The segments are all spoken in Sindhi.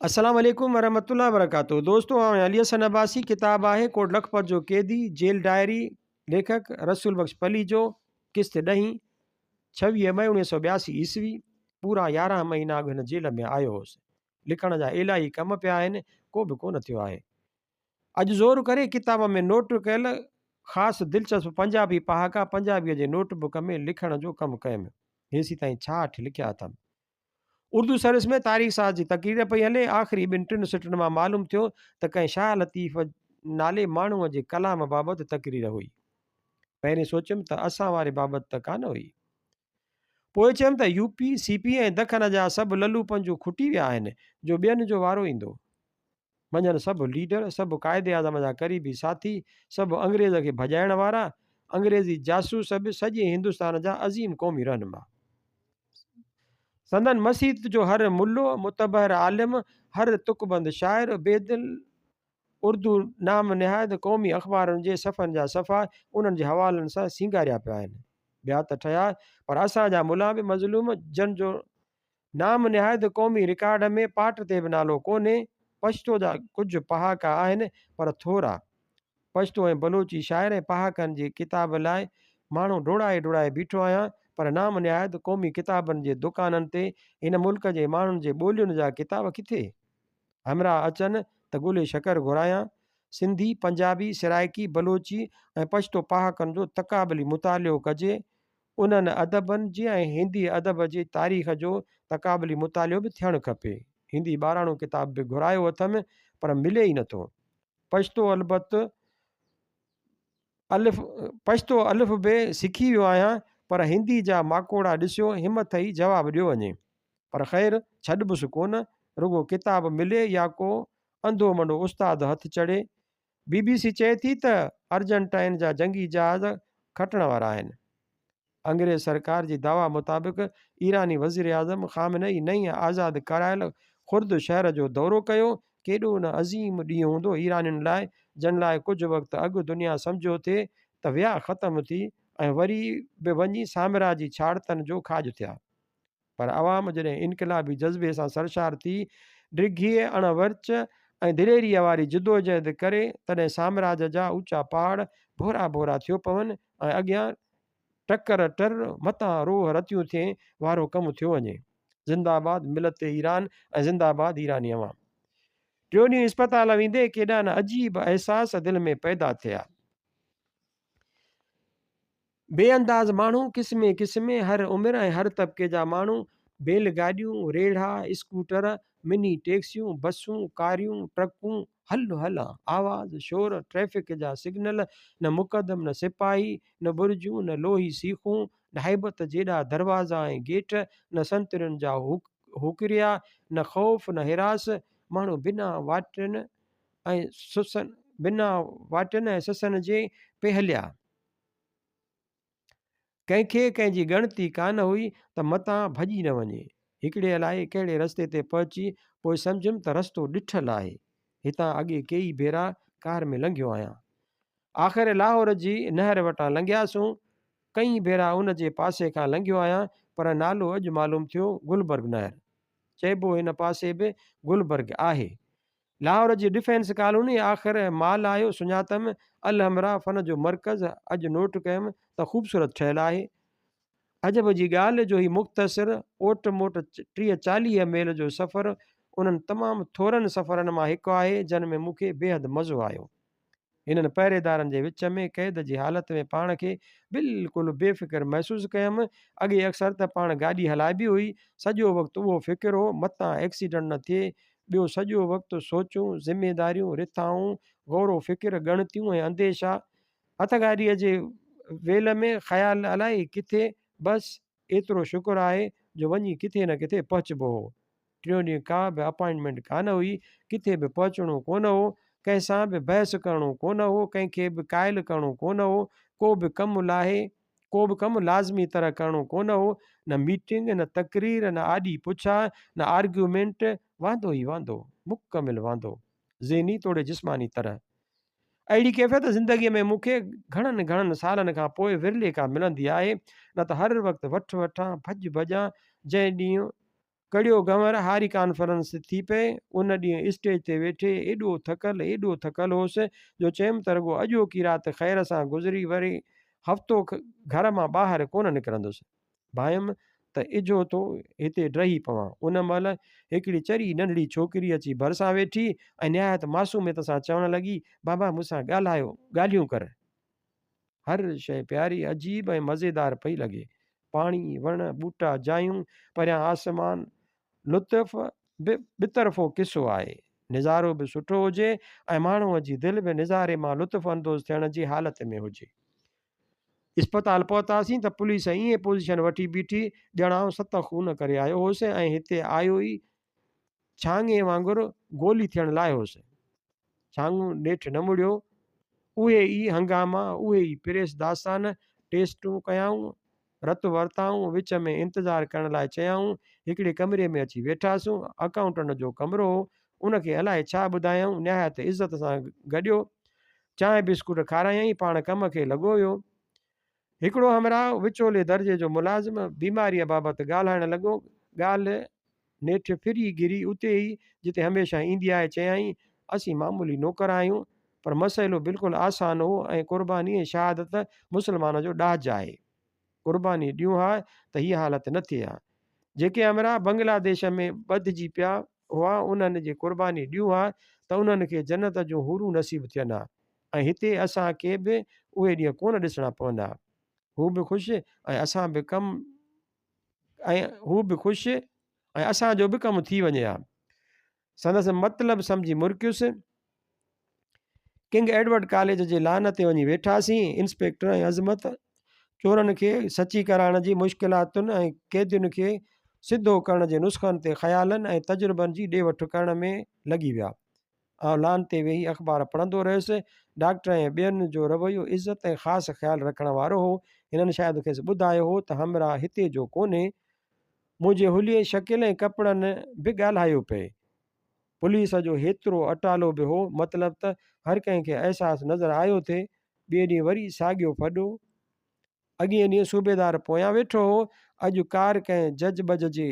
السلام عليڪم ورحمة الله وبرڪاته دوستو آئون علي حسن عباسي ڪتاب آهي ڪوٽ لکپت جو قيدي جيل ڊائري ليکڪ رسول بخش پليجو قسط ڏهين 26 مئي 1982 عيسوي پورا 11 مهينا اڳ هن جيل ۾ آيو هوس لکڻ جا الاهي ڪم پيا آهن ڪو به ڪونه ٿيو آهي اڄ زور ڪري ڪتاب ۾ نوٽ ڪيل خاص دلچسپ پنجابي پهاڪا پنجابيء جي نوٽ بڪ ۾ لکڻ جو ڪم ڪيم هيسيتائين 66 لکيا اٿم اردو سروس ۾ تاريخ ساز جي تقرير پئي هلي. آخري ٻن ٽن سٽن مان معلوم ٿيو ته ڪنهن شاهه لطيف نالي ماڻهوء جي ڪلام بابت تقرير هئي. پهرين سوچيم ته اسان واري بابت ته ڪانه هئي. پوء چيم ته يو پي، سي پي ۽ دکن جا سڀ للو پنجو کٽي ويا آهن جو ٻين جو وارو ايندو. منجهن سڀ ليڊر، سڀ قائد اعظم جا قريبي ساٿي، سڀ انگريز کي ڀڄائڻ وارا، انگريزي جاسوس به سڄي هندستان جا عظيم قومي رهنما. سندن مسيت جو هر ملو، متبحر عالم، هر تڪبند شاعر، بيدل اردو نام نهاد قومي اخبارن جي صفحن جا صفحا انهن جي حوالن سان سينگاريا پيا آهن. ٻيا ته ٺهيا پر اسان جا ملان به مظلوم جن جو نام نهاد قومي رڪارڊ ۾ پاٽ تي به نالو ڪونهي. پشتو جا ڪجهه پهاڪا آهن پر ٿورا. پشتو ۽ بلوچي شاعر ۽ پهاڪن جي ڪتاب لاء ماڻهو ڊوڙائي ڊوڙائي بيٺو آهيان پر نام نهاد قومي ڪتابن جي دڪانن تي هن ملڪ جي ماڻهن جي ٻولين جا ڪتاب ڪٿي؟ همراهه اچن ته گل شڪر گهرايان. سنڌي، پنجابي، سرائيڪي، بلوچي ۽ پشتو پهاڪن جو تقابلي مطالعو ڪجي انهن ادبن جي ۽ هندي ادب جي تاريخ جو تقابلي مطالعو به ٿيڻ کپي. هندي ٻاراڻو ڪتاب به گهرايو اٿم پر ملي ئي نٿو. پشتو البت الف پشتو الف بي سکي ويو آهيان پر هندي جا ماڪوڙا ڏسيو همٿ ئي جواب ڏيو وڃي. پر خير ڇڏبس ڪونه رڳو ڪتاب ملي يا ڪو انڌو منڊو استاد هٿ چڙهي. بي بي سي چئي ٿي ته ارجنٽائن جا جنگي جهاز کٽڻ وارا آهن. انگريز سرڪار جي دعويٰ مطابق ايراني وزيراعظم خامنه اي نئين آزاد ڪرايل خرد شهر جو دورو ڪيو. ڪيڏو نه عظيم ڏينهن هوندو ايرانين لاء جن لاء ڪجهه وقت اڳ دنيا سمجهيو ٿي ته ويا ختم ٿي ۽ وري به وڃي سامراجي ڇاڙتن جو کاڄ ٿيا. پر عوام جڏهن انقلابي جذبي سان سرشار ٿي ڊگهيء اڻ ورچ ۽ دليريء واري جدوجهد ڪري، تڏهن سامراج جا اوچا پهاڙ ڀورا ڀورا ٿيو پون ۽ اڳيان ٽڪر ٽر، متان روهه رتيون ٿئين وارو ڪم ٿيو وڃي. زنده آباد ملت ايران ۽ زنده آباد ايراني عوام. ٽيون ڏينهن اسپتال ويندي ڪيڏا نه عجيب احساس دل ۾ پيدا ٿيا. بي انداز ماڻهو، قسمين قسمين، هر عمر ۽ هر طبقي جا ماڻهو، بيل گاڏيون، ريڙها، اسڪوٽر، مني ٽيڪسيون، بسون، ڪاريون، ٽرڪون، هل هلان، آواز، شور، ٽريفڪ جا سگنل، نه مقدم نه سپاهي، نه برجون، نه لوهي سيخون، نه هيبت جيڏا دروازا ۽ گيٽ، نه سنترين جا هوڪريا، نه خوف نه هراس، ماڻهو بنا واٽن ۽ سسن بنا واٽن ۽ سسن جي پئي هليا. ڪنهن کي ڪنهن جي ڳڻتي ڪانه هئي ته متان ڀڄي نه وڃي. هڪڙي الائي ڪهڙي رستي تي پهچي پوء سمجهيم ته رستو ڏٺل آهي. هتان اڳي ڪيئي ڀيرا ڪار ۾ لنگهيو آهيان. آخر لاهور جي نهر وٽان لنگهياسون. ڪئين ڀيرا ان جي پاسي کان لنگهيو آهيان پر نالو اڄ معلوم ٿيو گلبرگ نهر. چئبو هن پاسي به گلبرگ آهي. لاهور جي ڊفينس ڪالوني آخر مال آيو سڃاتم، الحمرا فن جو مرڪز اڄ نوٽ ڪيم ته خوبصورت ٺهيل آهي. عجب جي ڳالهه جو هي مختصر اوٽ موٽ 30 40 ميل جو سفر انهن تمام ٿورن سفرن مان هڪ آهي جن ۾ مون کي بيحد مزو آيو. هنن پهريدارن جي وچ ۾ قيد جي حالت ۾ پاڻ کي بلڪل بي فڪر محسوس ڪيم. اڳي اڪثر ته پاڻ گاڏي هلائبي هئي. سڄو وقت اهو فڪر هو، متان ايڪسيڊنٽ نه ٿئي. ٻيو سڄو وقت سوچون، ذميداريون، رٿائون، غور و فڪر، ڳڻتيون ۽ انديشا. هٿ گاڏيء جي ويل ۾ خيال الائي ڪٿي، بس ايترو شڪر آهي جو وڃي ڪٿي نه ڪٿي پهچبو هو. ٽيون ڏينهن ڪا به اپائنٽمينٽ ڪانه هئي، ڪٿي به پهچڻو ڪونه هو، ڪنهن سان به بحث ڪرڻو ڪونه هو، ڪنهن کي به قائل ڪرڻو ڪونه هو، ڪو به ڪم لاهي، ڪو به ڪم لازمي طرح ڪرڻو ڪونه هو، نه ميٽنگ، نه تقرير، نه آڏي پڇا، نه آرگيومينٽ، واندو ئي واندو، مڪمل واندو، ذهني توڙي جسماني طرح. اهڙي ڪيفيت زندگيء ۾ مون کي گهڻن گهڻن سالن کان پوء ورلي ڪا ملندي آهي، نه ته هر وقت وٺ وٺان، ڀڄ ڀڄان، جنهن ڏينهن. ڪڙيو گنور هاري ڪانفرنس ٿي پئي. ان ڏينهن اسٽيج تي ويٺي ايڏو ٿڪل، ايڏو ٿڪل هوس جو چيم ته رڳو اڄوڪي رات خير سان گذري وري هفتو گهر مان ٻاهر ڪونه نڪرندس. ڀانئيم ته اجهو ٿو هتي ڊهي پوان. ان مهل هڪڙي چري ننڍڙي ڇوڪري اچي ڀرسان ويٺي ۽ نهايت معصوميت سان چوڻ لڳي، بابا مون سان ڳالهايو، ڳالهيون ڪر. هر شيء پياري، عجيب ۽ مزيدار پئي لڳي. پاڻي، وڻ، ٻوٽا، جايون، پريان آسمان، لطف به ٻطرفو قصو آهي. نظارو به سٺو هجي ۽ ماڻهوء جي دل به نظاري مان لطف اندوز ٿيڻ جي حالت ۾ هجي. اسپتال پهتاسين ته پوليس ائين پوزيشن وٺي بيٺي ڄڻ آئون ست خون ڪري آيو هوس ۽ هتي آيو ئي ڇانگي وانگر گولي ٿيڻ لاء هوس. ڇانگو نيٺ نه مڙيو. اهي ئي هنگاما، اهي ئي پريس داستان، ٽيسٽون ڪيائون، رت ورتائون، وچ ۾ انتظار ڪرڻ لاء چيائون. هڪڙي ڪمري ۾ اچي ويٺاسون. اڪائونٽنٽ جو ڪمرو هو. ان کي الائي ڇا ٻڌايائون. نهايت عزت سان گڏيو. چانهه بسڪوٽ کارايائين، پاڻ ڪم کي لڳو ويو. هڪڙو همراهه وچولي درجي جو ملازم بيماريء بابت ڳالهائڻ لڳو. ڳالهه نيٺ ڦري گهري اتي ئي جتي هميشه ايندي آهي. چيائين، اسين معمولي نوڪر آهيون، پر مسئلو بلڪل آسان هو ۽ قرباني ۽ شهادت مسلمان جو ڏاج آهي. قرباني ڏيون ها ته هيء حالت نه ٿئي ها. جيڪي همراهه بنگلاديش ۾ ٻڌجي پيا هئا، انهن جي قرباني ڏيون ها ته انهن کي جنت جون حورون نصيب ٿين ها ۽ هتي اسان کي به اهي ڏينهن ڪونه ڏسڻا پون ها. هو به خوش ۽ اسان به ڪم ۽ هو به خوش ۽ اسان جو به ڪم ٿي وڃي ها. سندس مطلب سمجهي مرڪيس. ڪنگ ايڊورڊ ڪاليج جي لان تي وڃي ويٺاسين. انسپيڪٽر ۽ عظمت چورن کي سچي ڪرائڻ جي مشڪلاتن ۽ قيدين کي سڌو ڪرڻ جي نسخن تي خيالن ۽ تجربن جي ڏي وٺ ڪرڻ ۾ لڳي ويا. آئون لان تي ويهي اخبار پڙهندو رهيس. ڊاڪٽر ۽ ٻين جو رويو عزت ۽ خاص خيال رکڻ وارو هو. هنن شايد کيس ٻڌايو هو ته همراهه هتي جو ڪونهي. منهنجي حليي، شڪل ۽ ڪپڙن به ڳالهايو پئي. پوليس جو هيترو اٽالو به هو، مطلب ته هر ڪنهن کي احساس نظر آيو ٿي. ٻئي ڏينهن وري ساڳيو ڦڏو. اڳئين ڏينهن صوبيدار پويان ويٺو هو، اڄ ڪار ڪنهن جج ٻج جي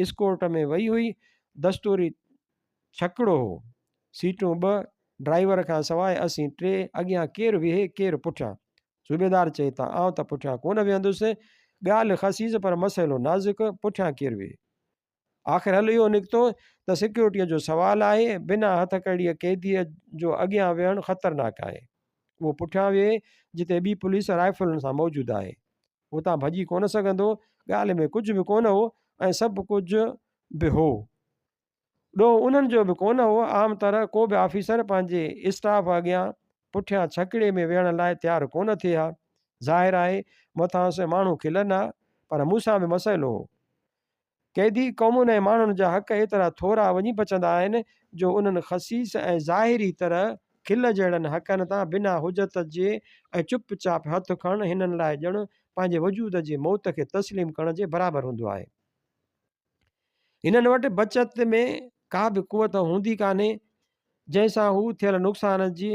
اسڪورٽ ۾ وئي هئي. دستوري ڇڪڙو هو. سيٽون ٻه، ڊرائيور کان سواء اسين ٽي، اڳيان ڪير ويهي ڪير پٺيان. صوبيدار چئي ته آئون ته پٺيان ڪونه ويهندس. ڳالهه خسيس پر مسئلو نازڪ، پٺيان ڪير ويهي؟ آخر حل اهو نڪتو ته سيڪيورٽيء جو سوال آهي، بنا هٿڪڙيء قيديء جو اڳيان ويهڻ خطرناڪ آهي. اهو پٺيان ويهي جتي ٻي پوليس رائفلن سان موجود آهي. اتان ڀڄي ڪونه سگهندو. ڳالهه ۾ ڪجهه به ڪونه هو ۽ سڀ ڪجهه به هو. ڏوهه انهن جو به ڪونه هو. عام طرح ڪو به آفيسر پنهنجي اسٽاف اڳيان پٺيان ڇڪڙي ۾ ويهڻ لاء تيار ڪونه ٿئي ها. ظاهر آهي مٿانئس ماڻهو کلن ها، پر مون سان به مسئلو هو. قيدي قومن ۽ ماڻهن جا حق ايترا ٿورا وڃي بچندا آهن جو انهن خسيس ۽ ظاهري طرح کل جهڙن حقن تان بنا حجت جي ۽ چپ چاپ هٿ کڻڻ هنن لاء ڄڻ پنهنجي وجود جي موت کي تسليم ڪرڻ جي برابر هوندو آهي. هنن وٽ بچت ۾ ڪا به قوت هوندي ڪانهي، جنهن سان هو ٿيل نقصان جي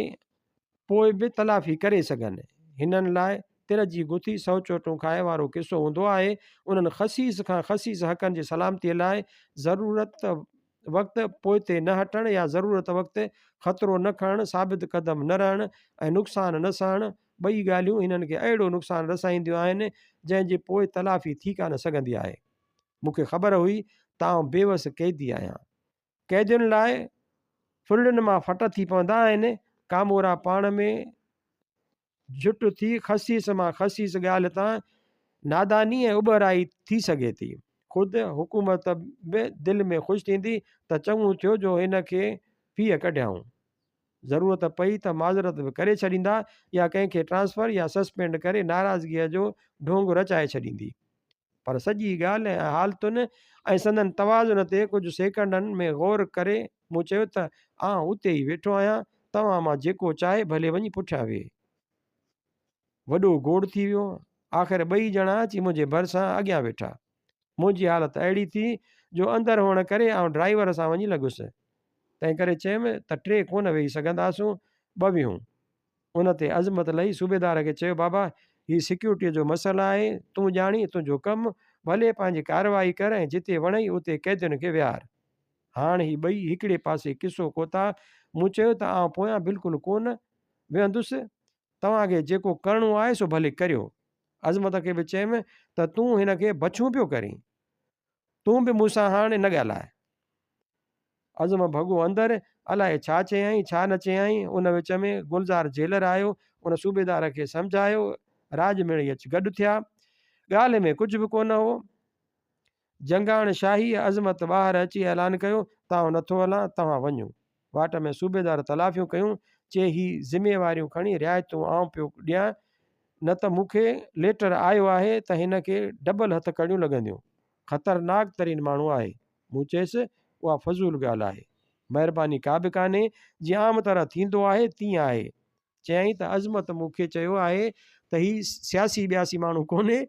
پوء به تلافي ڪري سگهن. هنن لاء تر جي گٿي سئو چوٽون کائي وارو قصو هوندو آهي. انهن خسيس کان خسيس حقن جي سلامتيء لاء ضرورت وقت پوئتي نه هٽڻ يا ضرورت وقت خطرو نه کڻڻ، ثابت قدم نه رهڻ ۽ نقصان نه سهڻ، ٻئي ڳالهيون هنن کي اهڙو نقصان رسائينديون آهن، جنهن جي پوء تلافي ٿي ڪانه سگهندي آهي. مون کي خبر هئي ته آئون بيوس قيدي آهيان. قيدين لاء ڦرڙين مان ڦٽ ٿي پوندا آهن. ڪامورا پاڻ ۾ جهٽ ٿي خسيس مان خسيس ڳالهه تان ناداني ۽ اٻهرائي ٿي سگهي ٿي. خود حڪومت به دل ۾ خوش ٿيندي ته چڱو ٿيو جو هن کي ڦيهه ڪڍيائون. ضرورت پئي ته معذرت به ڪري ڇڏيندا يا ڪنهن کي ٽرانسفر يا سسپينڊ ڪري ناراضگيء جو ڍونگ رچائي ڇڏيندي. پر سڄي ڳالهه ۽ حالتن ۽ سندن توازن تي ڪجهه سيڪنڊن ۾ غور ڪري مون چيو ته آئون اتي ئي ويٺو آهيان، توهان مان جيڪو چاهي ڀلي وڃي پٺيان ويهي. وڏو گوڙ ٿي ويو. آخر ٻئي ڄڻا اچي منهنجي ڀرسان اڳيان ويٺا. منهنجي حالت اهڙي ٿي جو اندر هئڻ ڪري آئون ڊرائيور سان وڃي لڳس. تنهنڪري چيم ته ٽي ڪونه ويهي سگهنداسون، ٻه ويهون. ان تي عظمت لهي صوبيدار کي چيو، بابا، هي سيڪيورٽيء جو مسئلو آهي، تون ڄاڻين، تنهنجو ڪم. ڀلي پنهنجي ڪارروائي ڪر ۽ جتي وڻئي اتي قيدين کي ويهار. هاڻ هي ٻئي هڪڙي پاسي قصو ڪوتاهه. مون چيو ته آئون پويان بلڪل ڪونه ويهندس، توهان کي جيڪو ڪرڻو آهي سو ڀلي ڪريو. عظمت کي به چيم ته تون هن کي بڇون پيو ڪرين. تون به مون سان هاڻ نه ڳالهاء. عزم ڀڳو اندر، الائي ڇا چيائين ڇا نه چيائين، ان وچ ۾ گلزار جيلر آيو، ان صوبيدار کي سمجهايو، راڄ ميڙئي اچ گڏ ٿيا. ڳالهه ۾ ڪجهه به ڪونه هو. جنگاڻ شاهيء عظمت ٻاهر اچي اعلان ڪيو ته آئون نٿو هلان، توهان وڃو. واٽ ۾ صوبيدار تلافيون ڪيون، چي هي ذميواريون کڻي رعايتون آئون پيو ڏيان، نه ته مون کي ليٽر آيو آهي ته هن کي ڊبل هٿڪڙيون لڳنديون. خطرناڪ ترين ماڻهو آهي. مون چيس، اها فضول ڳالهه آهي. مهرباني ڪا به ڪانهي، جيئن عام طرح ٿيندو آهي، تيئن آهي. چيائين ته عظمت مون کي چيو آهي ته هي سياسي ٻياسي ماڻهو ڪونهي،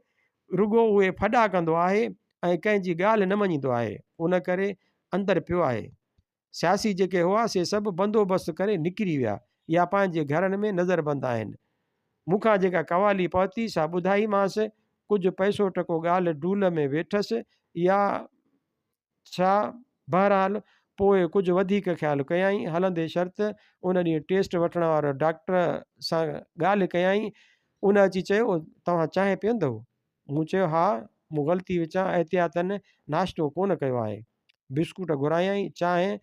رڳو اهي ڦڏا ڪندو آهي ۽ ڪنهن جي ڳالهه نه مڃيندو آهي، ان ڪري اندر پيو آهي. سياسي جيڪي هئا سي سڀ بندوبست ڪري نڪري ويا يا پنهنجي گهرن ۾ نظربند آهن. مون کان جيڪا قوالي پهتي سا ٻڌائيمانس، ڪجهه پئسو ٽڪو ڳالهه ڊول ۾ ويٺس يا ڇا، بهرحال پوء ڪجهه وڌيڪ خيال ڪيائين، هلندي شرط ان ڏينهن ٽيسٽ وٺڻ وارو ڊاڪٽر سان ڳالهه ڪيائين، ان اچي چيو توهان چانهه پيئندؤ؟ مون چيو ها، مون غلطي وچان احتياطاً ناشتو ڪونه ڪيو آهي. بسڪوٽ گهرايائين، چانهه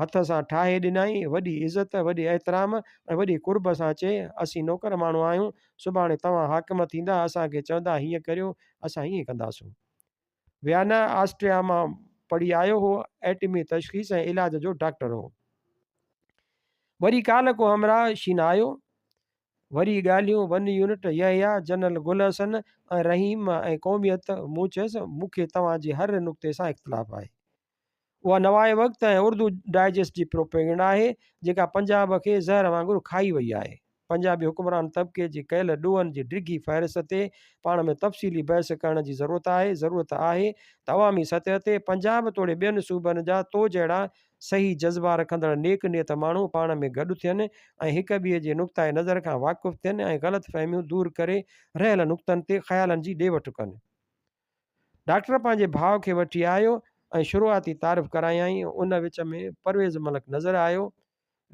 هٿ سان ٺاهي ڏنائين، وڏي عزت، وڏي احترام ۽ وڏي قرب سان چي، اسين نوڪر ماڻهو آهيون، سڀاڻي توهان حاڪم ٿيندا، اسان کي چوندا هيئن ڪريو، اسان هيئن ڪنداسون. ويانا، آسٽريا مان پڙهي آيو هو، ايٽمي تشخيص ۽ علاج جو ڊاڪٽر هو. وري ڪالهه ڪو همراهه شين آيو، وري ڳالهيون one unit, Yahya, general Gul Hassan ۽ Rahim ۽ قوميت، مون چيس مون کي توهان جي هر نقطي سان اختلاف آهي. اها نواء وقت ۽ اردو ڊائجسٽ جي پروپيگنڊا آهي، جيڪا پنجاب کي زهر وانگر کائي وئي آهي. پنجابي حڪمران طبقي جي ڪيل ڏوهن جي ڊگهي فهرست تي پاڻ ۾ تفصيلي بحث ڪرڻ جي ضرورت آهي. ضرورت آهي ته عوامي سطح تي پنجاب توڙي ٻين صوبن جا تو جهڙا صحيح جذبا رکندڙ نيڪ نيت ماڻهو پاڻ ۾ گڏ ٿين ۽ هڪ ٻئي جي نقطه نظر کان واقف ٿين ۽ غلط فهميون دور ڪري رهيل نقطن تي خيالن جي ڏي وٺ ڪن. ڊاڪٽر پنهنجي ڀاء کي وٺي آيو ۽ شروعاتي تعارف ڪرايائين. ان وچ ۾ پرويز ملڪ نظر آيو.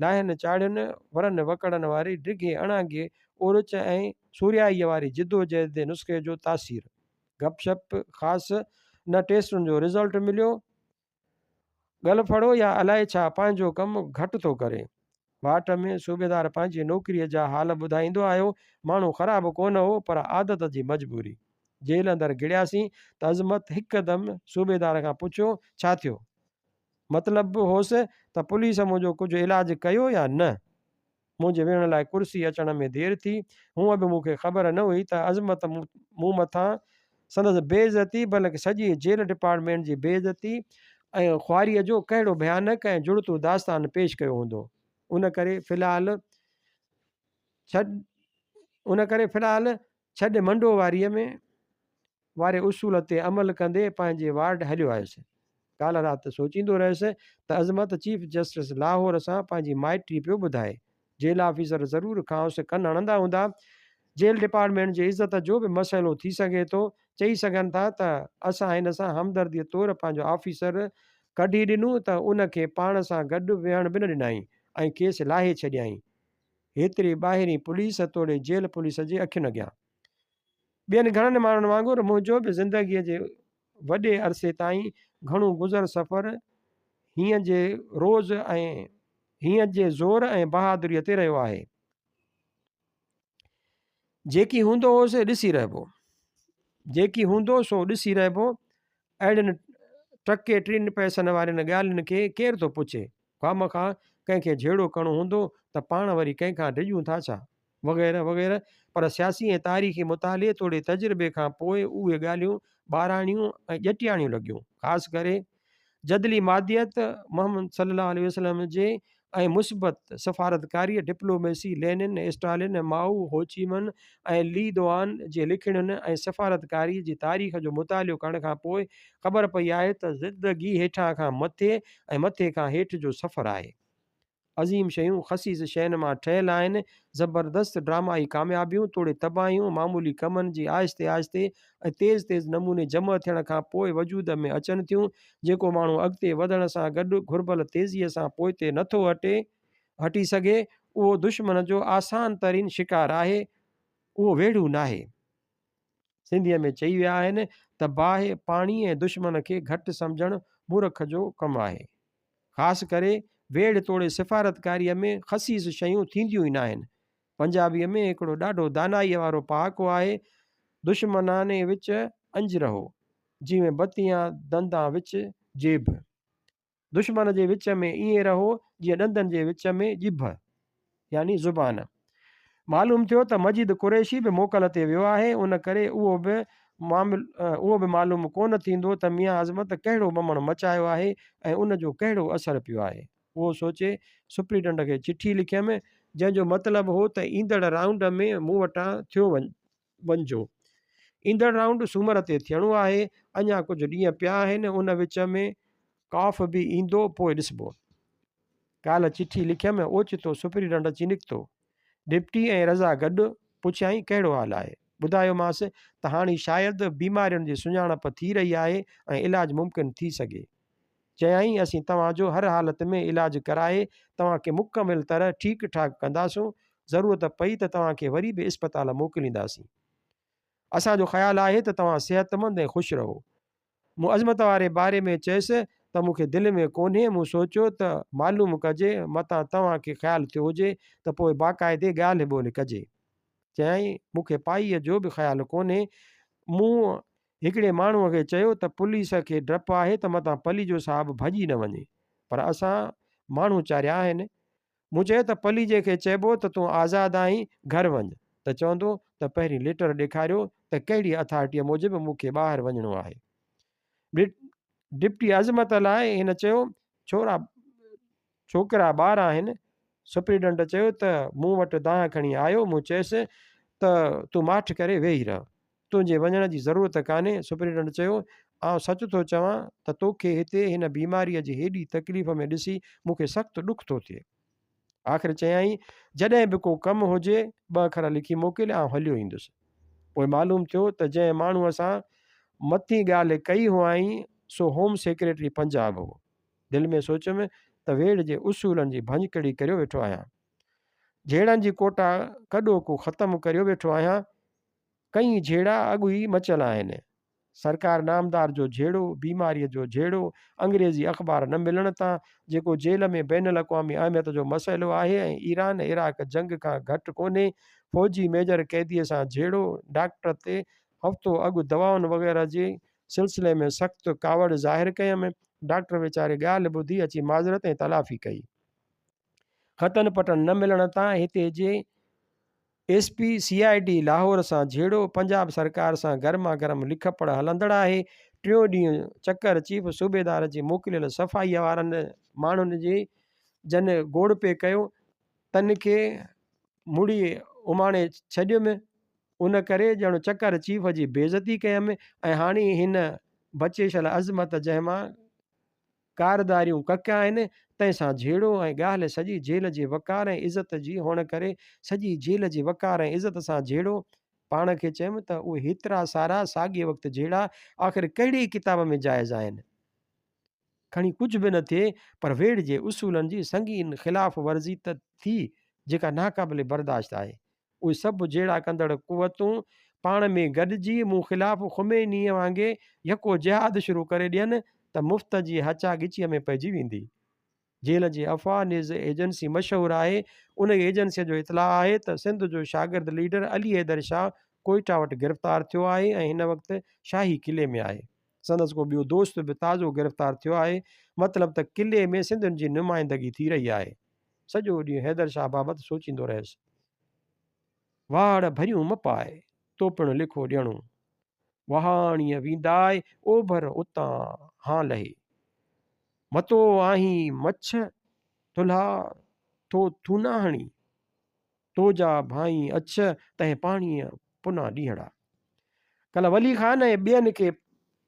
لاهين چاڙهين، ورن وڪڙن واري ڊگهي اڻانگي اورچ ۽ سورهيائيء واري جدوجهد جي نسخي جو تاثير. گپ شپ خاص نه ٽيسٽن جو رزلٽ مليو. گل ڦڙو يا الائي ڇا پنهنجو ڪم گهٽ ٿو ڪري. واٽ ۾ صوبيدار پنهنجي نوڪريء جا حال ٻڌائيندو آيو. ماڻهو خراب ڪونه هو پر عادت جي مجبوري. جيل اندر گهڙياسين ته عظمت هڪدم صوبيدار کان پڇيو، ڇا ٿيو؟ مطلب به هوس ته پوليس منهنجو ڪجهه علاج ڪيو يا نه؟ منهنجي ويهڻ لاء ڪرسي اچڻ ۾ دير ٿي. هونء به مون کي خبر نه هئي ته عظمت مون مٿان سندس بي عزتي بلڪ سڄي جيل ڊپارٽمينٽ جي بي عزتي ۽ خواريء جو ڪهڙو ڀيانڪ ۽ جڙتو داستان پيش ڪيو هوندو. ان ڪري في الحال ڇڏ ان ڪري في الحال ڇڏ منڊو واريء ۾. واري اصول تي عمل ڪندي پنهنجي وارڊ هليو آيس. ڪالهه رات سوچيندو رهيس ته عظمت چيف جسٽس لاهور سان پنهنجي مائٽي پيو ٻڌائي. جيل آفيسر ضرور کانئس ڪن هڻندا هوندا. جيل ڊپارٽمينٽ جي عزت جو به مسئلو ٿي سگهي ٿو. چئي سگهن ٿا ته اسان هن سان همدرديء طور پنهنجو آفيسر ڪڍي ڏنو ته ان کي پاڻ سان گڏ ويهڻ به نه ڏنائين ۽ کيس لاهي ڇڏيائين. هيتري ٻاهرين پوليس توڙي جيل پوليس جي اکين اڳيان. ٻين گهڻن ماڻهن وانگر منهنجو به زندگيء جي وڏي عرصي تائين گهڻو گذر سفر هينئن جي روز ۽ هينئن جي زور ۽ بهادريء تي رهيو آهي. جيڪي هوندو هو سي ڏسي رهبو. جيڪي هوندو سو ڏسي رهبو. اهڙين ٽڪي ٽن پئسن وارين ڳالهين کي ڪير ٿو پڇي؟ خوامخواه ڪنهن کي جهيڙو ڪرڻو هوندو ته پاڻ وري ڪنهن کان ڊڄون ٿا ڇا؟ وغيره وغيره پر سياسي ۽ تاريخي مطالعي توڙي تجربي کان پوء اهي ڳالهيون ٻاراڻيون ۽ ڄٽياڻيون لڳيون. خاص ڪري جدلي ماديت، محمد صلي الله عليه وسلم جي ۽ مثبت سفارتڪاريء، diplomacy, Lenin, Stalin, Mao, Ho Chi Minh ۽ لي دوان جي لکڻين ۽ سفارتڪاريء جي تاريخ جو مطالعو ڪرڻ کان پوء خبر پئي آهي ته زندگي هيٺان کان مٿي ۽ مٿي کان هيٺ جو سفر آهي. عظيم شيون خسيس شين مان ٺهيل آهن. زبردست ڊرامائي ڪاميابيون توڙي تباهيون معمولي ڪمن جي آهستي آهستي ۽ تيز تيز نموني جمع ٿيڻ کان پوء وجود ۾ اچن ٿيون. جيڪو ماڻهو اڳتي وڌڻ سان گڏ گهربل تيزيء سان پوئتي نٿو هٽي هٽي سگهي، اهو دشمن جو آسان ترين شڪار آهي، اهو ويڙهو ناهي. سنڌيء ۾ چئي ويا آهن ته باهه، پاڻي ۽ دشمن کي گهٽ سمجهڻ مورک جو ڪم آهي. خاص ڪري ويڙهه توڙي سفارتڪاريء ۾ خسيس شيون ٿينديون ئي ناهن. پنجابيء ۾ هڪڙو ڏاڍو دانائيء وارو پهاڪو آهي، دشمنان وچ انج رهو، جيوين بتيان دندان وچ جيڀ. دشمن جي وچ ۾ ائين رهو جيئن ڏندن جي وچ ۾ ڄڀ يعني زبان. معلوم ٿيو ته مجيد قريشي به موڪل تي ويو آهي، ان ڪري اهو به اهو به معلوم ڪونه ٿيندو ته ميان عظمت ڪهڙو ممڻ مچايو آهي ۽ ان جو ڪهڙو اثر پيو آهي. اهو سوچي سپرنٽنڊنٽ کي چٺي لکيم، جنهن جو مطلب هو ته ايندڙ رائونڊ ۾ مون وٽان ٿيو وڃجو. ايندڙ رائونڊ سومر تي ٿيڻو آهي، اڃا ڪجهه ڏينهن پيا آهن، ان وچ ۾ ڪاف به ايندو پوء ڏسبو. ڪالهه چٺي لکيم، اوچتو سپرنٽنڊنٽ اچي نڪتو. ڊپٽي ۽ رضا گڏ، پڇيائين ڪهڙو حال آهي؟ ٻڌايومانس ته هاڻي شايد بيمارين جي سڃاڻپ ٿي رهي آهي ۽ علاج ممڪن ٿي سگهي. چيائين اسين توهان جو هر حالت ۾ علاج ڪرائي توهان کي مڪمل طرح ٺيڪ ٺاڪ ڪنداسون، ضرورت پئي ته توهان کي وري به اسپتال موڪلينداسين. اسان جو خيال آهي ته توهان صحتمند ۽ خوش رهو. مون عظمت واري باري ۾ چيس ته مون کي دل ۾ ڪونهي، مون سوچيو ته معلوم ڪجي، متان توهان کي خيال ٿيو هجي ته پوء باقاعدي ڳالهه ٻولهه ڪجي. چيائين مون کي پائيء جو به خيال ڪونهي، مون هڪڙي ماڻهوء کي چيو ته پوليس کي ڊپ آهي ته متان پليجو صاحب ڀڄي نه وڃي، پر اسان ماڻهو چاريا آهن. مون چيو ته پليجي کي چئبو ته تون آزاد آهين، گهر وڃ، ته چوندو ته پهرين ليٽر ڏيکاريو ته ڪهڙي اٿارٽيء موجب مون کي ٻاهر وڃڻو آهي. ڊپٽي عظمت لاء هن چيو، ڇورا ڇوڪرا ٻار آهن. سپرنٽنڊنٽ چيو ته مون وٽ دانهن کڻي آيو. مون چيس ته تون ماٺ ڪري ويهي رهه. تنهنجي وڃڻ جي ضرورت ڪانهي. سپرنٽنڊنٽ چيو، آئون سچ ٿو چوان ته توکي هتي هن بيماريء جي هيڏي تڪليف ۾ ڏسي مون کي سخت ڏک ٿو ٿئي. آخر چيائين، جڏهن به ڪو ڪم هجي، ٻه اکر لکي موڪل، آئون هليو ايندس. پوء معلوم ٿيو ته جنهن ماڻهوء سان مٿين ڳالهه ڪئي هئائين، سو هوم سيڪريٽري پنجاب هو. دل ۾ سوچيم ته ويڙهه جي اصولن جي ڀڃڪڙي ڪريو ويٺو آهيان. جهيڙن جي ڪوٽا ڪڏهوڪو ختم ڪريو ويٺو آهيان. ڪئين جهيڙا اڳ ئي مچيل آهن. سرڪار نامدار جو جهيڙو، بيماريء جو جهيڙو، انگريزي اخبار نه ملڻ تان، جيڪو جيل ۾ بين الاقوامي اهميت جو مسئلو آهي ۽ ايران عراق جنگ کان گهٽ ڪونهي، فوجي ميجر قيديء سان جهيڙو، ڊاڪٽر تي هفتو اڳ دوائن وغيره جي سلسلي ۾ سخت ڪاوڙ ظاهر ڪيم. ڊاڪٽر ويچاري ڳالهه ٻڌي اچي معذرت ۽ تلافي ڪئي. خطن پٽن نه ملڻ تان هتي جي S P C I D Lahore سان جهيڙو، پنجاب سرڪار سان گرما گرم لک پڙهه هلندڙ آهي. ٽيون ڏينهن چڪر چيف صوبيدار جي موڪليل صفائيء وارن ماڻهن جي جن گوڙ پئي ڪيو، تن کي مڙئي اماڻي ڇڏيم. ان ڪري ڄڻ چڪر چيف جي بيعزتي ڪيم ۽ هاڻي هن بچيشل عظمت جنهن مان ڪارداريون ڪڪ آهن، تنهن سان جهيڙو ۽ ڳالهه سڄي جيل جي وقار ۽ عزت جي هئڻ ڪري سڄي جيل جي وقار ۽ عزت سان جهيڙو. پاڻ کي چيم ته اهي هيترا سارا ساڳئي وقت جهيڙا آخر ڪهڙي ڪتاب ۾ جائز آهن؟ کڻي ڪجهه به نه ٿئي پر ويڙهه جي اصولن جي سنگين خلاف ورزي ته ٿي جيڪا ناقابل برداشت آهي. اهي سڀ جهيڙا ڪندڙ قوتون پاڻ ۾ گڏجي مون خلاف خمينيء وانگي يڪو جهاد شروع ڪري ڏين ته مفت جي هچا ڳچيء ۾ پئجي ويندي. جيل جي افواهه نيز ايجنسي مشهور آهي. انهيء ايجنسيء جو اطلاع آهي ته سنڌ جو شاگرد ليڊر علي حيدر شاهه ڪوئيٽا وٽ گرفتار ٿيو آهي ۽ هن وقت شاهي قلعي ۾ آهي. سندس ڪو ٻيو دوست به تازو گرفتار ٿيو آهي. مطلب ته قلعي ۾ سنڌين جي نمائندگي ٿي رهي آهي. سڄو ڏينهن حيدر شاهه بابت سوچيندو رهيس. واڙ ڀريون م پاء، تو پڻ لکو ڏيڻو. وهاڻيء وينداء، اوڀر اتان هان لهي. متو آهين مڇ، ٿلها ٿو ٿونا هڻي. تو جا ڀائين اڇ، تنهن پاڻيء پنا ڏينهڙا. ڪلهه ولي خان ۽ ٻين کي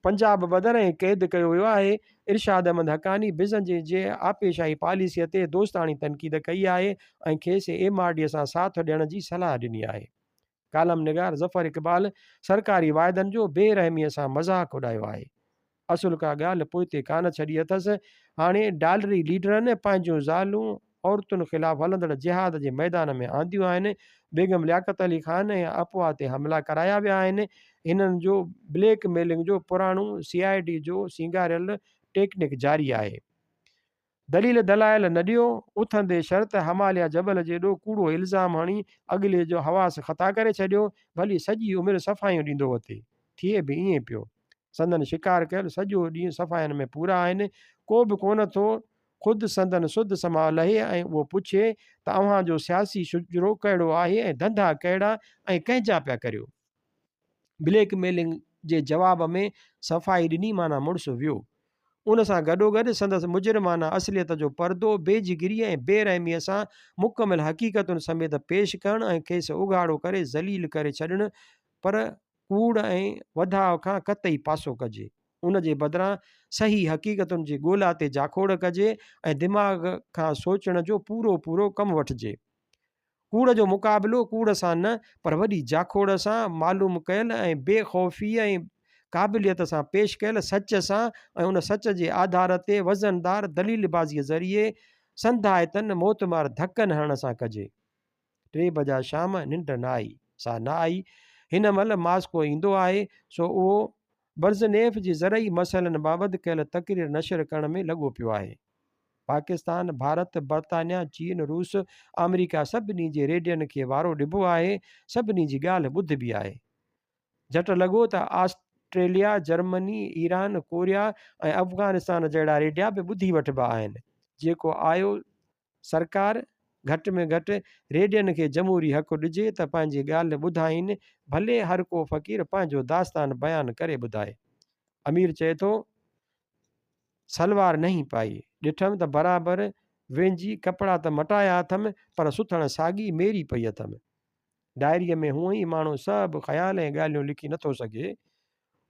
پنجاب بدر ۽ قيد ڪيو ويو آهي. ارشاد احمد حقاني بزنجي جي آپيشاهي پاليسيء تي دوستاڻي تنقيد ڪئي آهي ۽ کيس ايم آر ڊي سان ساٿ ڏيڻ جي صلاح ڏني آهي. ڪالم نگار ظفر اقبال سرڪاري واعدن جو بي رحميء سان مذاق اڏايو آهي. اصل ڪا ڳالهه پوئتي ڪانه ڇڏي اٿس. هاڻي ڊالري ليڊرن پنهنجون زالون عورتن خلاف هلندڙ جهاد جي ميدان ۾ آنديون آهن. بيگم لياقت علي خان ۽ افواهه تي حملا ڪرايا ويا آهن. هنن جو بليڪ ميلنگ جو پراڻو سي I D جو سينگاريل ٽيڪنڪ جاري آهي. دليل دلائل نه ڏيو، اٿندي شرط هماليا جبل جيڏو ڪوڙو الزام هڻي اڳلي جو حواس خطا ڪري ڇڏيو، ڀلي سڄي عمر صفايون ڏيندو وتي. ٿئي به ائين پيو. سندن شڪار ڪيل سڄو ڏينهن صفاين ۾ پورا آهن، ڪو به ڪونه ٿو خود سندن سڌ سماء لهي ۽ اهو پڇي ته اوهان جو سياسي شجرو ڪهڙو آهي ۽ ڌنڌا ڪهڙا ۽ ڪنهن جا پيا ڪريو؟ بليڪ ميلنگ جي جواب ۾ صفائي ڏني معنيٰ مڙس ويو. ان سان گڏوگڏ سندس مجرمانه اصليت جو پردو بي جگريء ۽ بي رحميء سان مڪمل حقيقتن سميت پيش ڪرڻ ۽ کيس اگهاڙو ڪري ذليل ڪري ڇڏڻ پر ڪوڙ ۽ وڌاء کان قطعي پاسو ڪجي. ان جي بدران صحيح حقيقتن جي ڳولا تي جاکوڙ ڪجي ۽ دماغ کان سوچڻ جو پورو پورو ڪم وٺجي. ڪوڙ جو مقابلو ڪوڙ سان نه پر وڏي جاکوڙ سان معلوم ڪيل ۽ بي خوفيء ۽ قابليت سان پيش ڪيل سچ سان ۽ ان سچ جي آڌار تي وزندار دليل بازيء ذريعي سنڌائتن موتمار ڌڪن هڻڻ سان ڪجي. ٽي بجا شام، ننڊ نه آئي، سا نه آئي. هن مهل ماسڪو ايندو آهي، سو اهو برزنيف جي زرعي مسئلن بابت ڪيل تقرير نشر ڪرڻ ۾ لڳو پيو آهي. پاڪستان، ڀارت، برطانيا، چين، روس، آمريڪا سڀني جي ريڊين کي وارو ڏبو آهي، سڀني جي ڳالهه ٻڌبي آهي. جهٽ لڳو ته Australia, Germany, Iran, Korea ۽ Afghanistan جهڙا ريڊيا به ٻڌي وٺبا آهن. جيڪو آيو سرڪار، گهٽ ۾ گهٽ ريڊين کي جمهوري حق ڏجي ته پنهنجي ڳالهه ٻڌائين، ڀلي هر ڪو فقير پنهنجو داستان بيان ڪري ٻڌائي. امير چئي ٿو. سلوار نهين پائي. ڏٺم ته برابر وينجهي ڪپڙا ته مٽايا اٿم پر سٿڻ ساڳي ميري پئي اٿم. ڊائريء ۾ هونئن ئي ماڻهو سڀ خيال ۽ ڳالهيون لکي نٿو سگهي.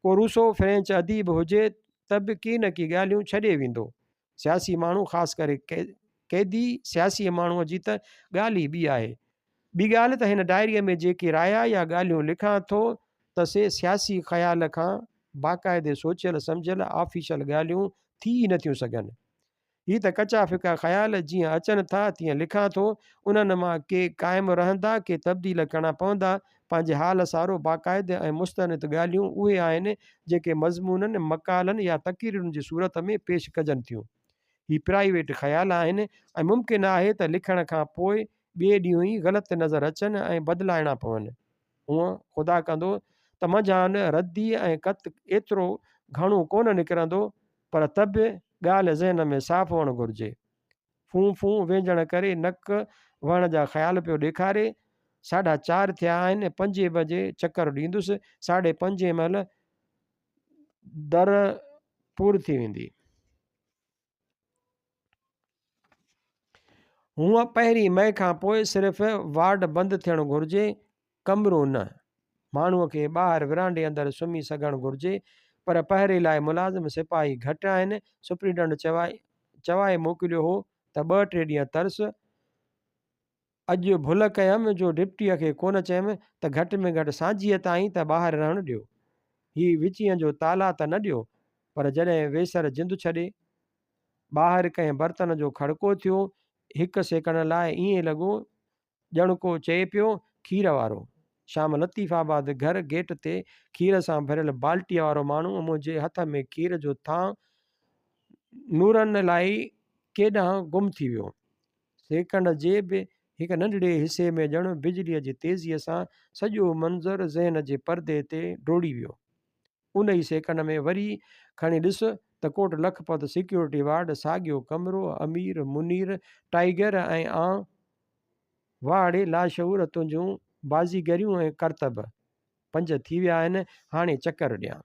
ڪو روسو فرينچ اديب هجي ته به ڪي نه ڪي ڳالهيون ڇڏي ويندو. سياسي ماڻهو خاص ڪري قيدي سياسي ماڻهوء جي ته ڳالهه ئي ٻي آهي. ٻي ڳالهه ته هن ڊائريء ۾ جيڪي رايا يا ڳالهيون لکان ٿو ته سي سياسي خيال کان باقاعدي سوچيل سمجهيل آفيشل ڳالهيون ٿي ئي نٿيون سگهن. هي ته ڪچا ڦڪا خيال جيئن اچن ٿا تيئن لکان ٿو، انهن مان ڪي قائم رهندا ڪي تبديل ڪرڻا پوندا. پنهنجي حال سارو باقاعدي ۽ مستند ڳالهيون اهي آهن جيڪي مضمونن، مقالن يا تقريرن جي صورت ۾ پيش ڪجن ٿيون. هي پرائيويٽ خيال آهن ۽ ممڪن آهي ته لکڻ کان پوء ٻئي ڏينهن ئي غلط نظر اچن ۽ بدلائڻا پون. هونء خدا ڪندو ته منجهان ردي ۽ ڪت ايترو گهڻو ڪونه نڪرندو، پر ته به ڳالهه ذهن ۾ صاف هئڻ گهرجي. ڦون ڦون وينجهڻ ڪري نڪ وهڻ جا خيال پيو ڏيکاري. ساڍا چار ٿيا آهن، پنجين بجي چڪر ڏيندس، ساڍي پنجين مهل در پور ٿي ويندي. هونء پهرين مئي کان پوء صرف وارڊ بند ٿيڻ گهرجي، ڪمرو نه. ماڻهوء کي ٻاهر ورانڊي اندر سمهي سگهڻ گهرجي، پر پهري لاء ملازم سپاهي گهٽ آهن. سپرنٽنڊنٽ چوائي موڪليو هو ته ٻه ٽي ڏينهن ترس. اڄ ڀل ڪيم جو ڊپٽيء کي ڪونه چيم ته گهٽ ۾ گهٽ سانجهيء تائين ته ٻاهر رهڻ ڏيو. هي وچينء جو تالا ته نه ڏيو، پر جڏهن ويسر جند ڇڏي. ٻاهر ڪنهن برتن جو کڙڪو ٿيو. هڪ سيڪنڊ لاء ائين لڳو ڄڻ ڪو چئي پيو، کير وارو. شام لطيف آباد گهر گيٽ تي کير سان ڀريل بالٽيء وارو ماڻهو منهنجي هٿ ۾ کير جو ٿانء نورن لائي ڪيڏانهن گم ٿي ويو. سيڪنڊ جي به هڪ ننڍڙي حصي ۾ ڄڻ بجليء جي تيزيء سان سڄو منظر ذهن جي پردي تي ڊوڙي ويو. ان ئي سيڪنڊ ۾ وري کڻي ڏس ته ڪوٽ لکپت سيڪيورٽي وارڊ، ساڳيو ڪمرو، امير، منير، ٽائيگر ۽ آن. واهه ڙي لاشعور تنهنجون بازيگريون ۽ ڪرتب. پنج ٿي ويا آهن، هاڻي چڪر ڏيان.